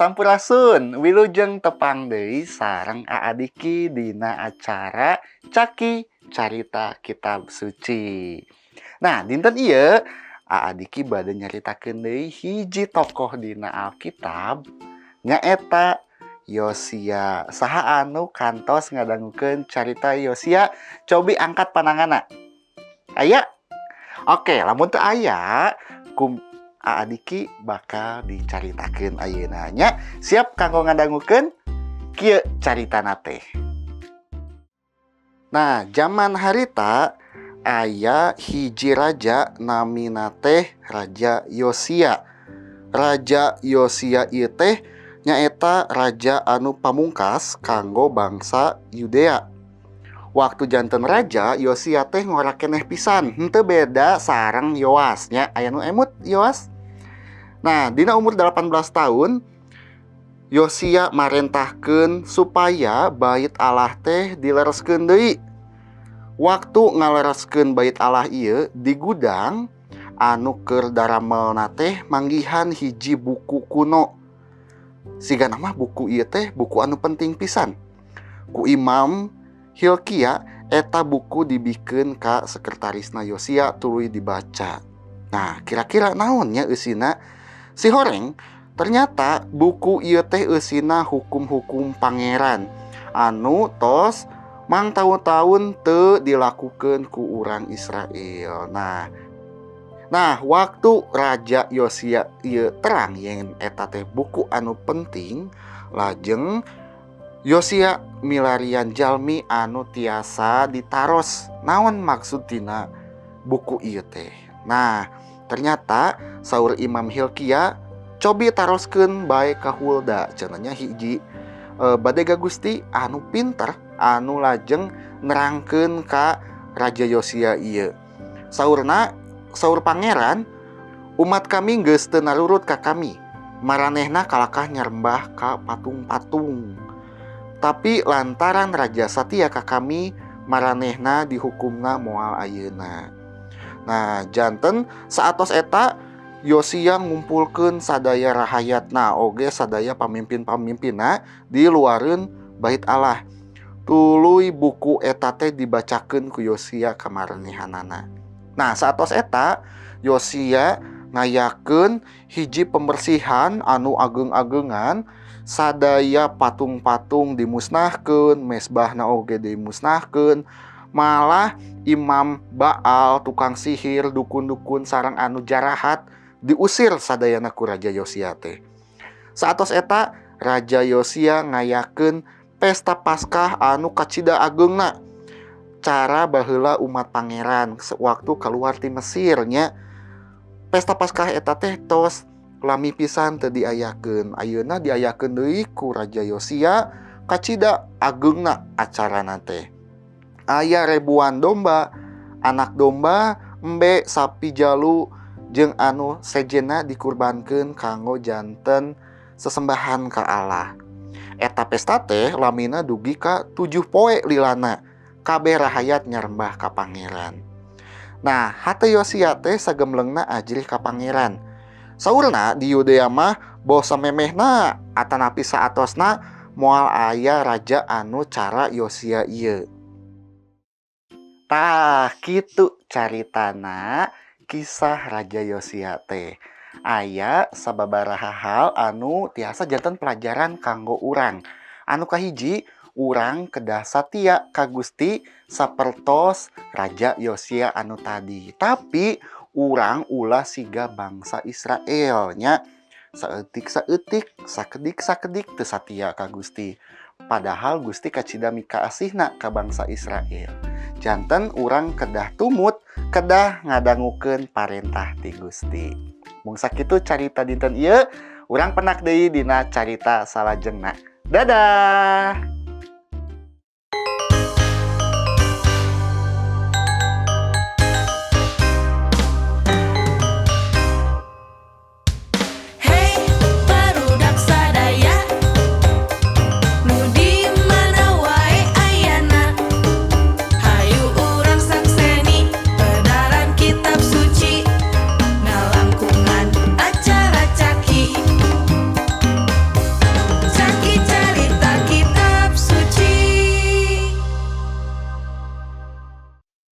Sampurasun, wilujeng tepang deui sareng Aa Diki dina acara Caki Carita Kitab Suci. Nah, dinten ieu Aa Diki bade nyaritakeun deui hiji tokoh dina Alkitab, nyaeta Yosia. Saha anu kantos ngadangukeun carita Yosia? Cobi angkat pananganna. Aya? Oke, lamun teu aya, ku Aa Diki bakal dicaritakeun ayeuna nya. Siap kanggo ngadangukeun? Kieu caritana teh. Nah, zaman harita aya hiji raja, namina teh Raja Yosia. Raja Yosia ieu teh nyaeta raja anu pamungkas kanggo bangsa Yudea. Waktu janten raja, Yosia teh ngora keneh pisan, henteu beda sareng Yoas nya. Aya nu emut Yoas? Nah, dina umur 18 tahun Yosia marentahkeun supaya bait Allah teh dilereskeun deui. Waktu ngalereskeun bait Allah ieu, di gudang anu keur daramelna teh manggihan hiji buku kuno. Sigana mah buku ieu teh buku anu penting pisan. Ku Imam Hilkia eta buku dibikeun ka sekretarisna Yosia, tuluy dibaca. Nah, kira-kira naon nya eusina? Sihoreng, ternyata buku ieu teh eusina hukum-hukum Pangeran anu tos mangtaun-taun teu dilakukeun ku urang Israel. Nah, waktu Raja Yosia ieu terang yen eta teh buku anu penting, lajeng Yosia milarian jalmi anu tiasa ditaros naon maksud tina buku ieu teh. Nah, ternyata saur Imam Hilkia, "Cobi taroskeun bae ka Hulda," cenah nya, hiji badega Gusti anu pinter anu lajeng nerangkeun ka Raja Yosia ieu. Saurna, saur Pangeran, "Umat kami geus teu narurut ka kami, maranehna kalakah nyarembah ka patung-patung. Tapi lantaran raja satia ka kami, maranehna dihukumna moal ayeuna." Nah, janten saatos eta Yosia ngumpulkeun sadaya rahayatna oge sadaya pamimpin-pamimpinna di luareun bait Allah. Tuluy buku eta teh dibacakeun ku Yosia ka maranehanana. Nah, saatos eta Yosia ngayakeun hiji pembersihan anu ageng-agengan. Sadaya patung-patung dimusnahkeun, mesbahna oge dimusnahkeun, malah imam Baal, tukang sihir, dukun-dukun sareng anu jarahat diusir sadayana ku Raja Yosia teh. Saatos eta Raja Yosia ngayakeun pesta Paskah anu kacida agengna, cara baheula umat Pangeran sewaktu keluar ti Mesir nya. Pesta Paskah eta teh tos lami pisan teu diayakeun, ayeuna diayakeun deui ku Raja Yosia, kacida agengna acarana teh. Aya ribuan domba, anak domba, embe, sapi jalu jeung anu sejenna dikurbankeun kanggo janten sesembahan ka Allah. Eta pesta teh lamina dugi ka 7 poe lilana. Kabeh rahayat nyarembah ka Pangeran. Nah, hate Yosia teh sagemlengna ajrih ka Pangeran. Saurna, di Yudea mah boh samemehna atanapi saatosna moal aya raja anu cara Yosia ieu. Tah, kitu caritana kisah Raja Yosia teh. Aya sababaraha hal anu tiasa janten pelajaran kanggo urang. Anu kahiji, urang kedah satia ka Gusti sapertos Raja Yosia anu tadi. Tapi urang ulah siga bangsa Israel nya, saeutik saeutik, sakedik sakedik teu satia ka Gusti. Padahal Gusti kacida mikaasihna ka bangsa Israel. Janten urang kedah tumut, kedah ngadangukeun parentah ti Gusti. Mung sakitu carita dinten ieu, urang pendak deui dina carita salajengna. Dadah.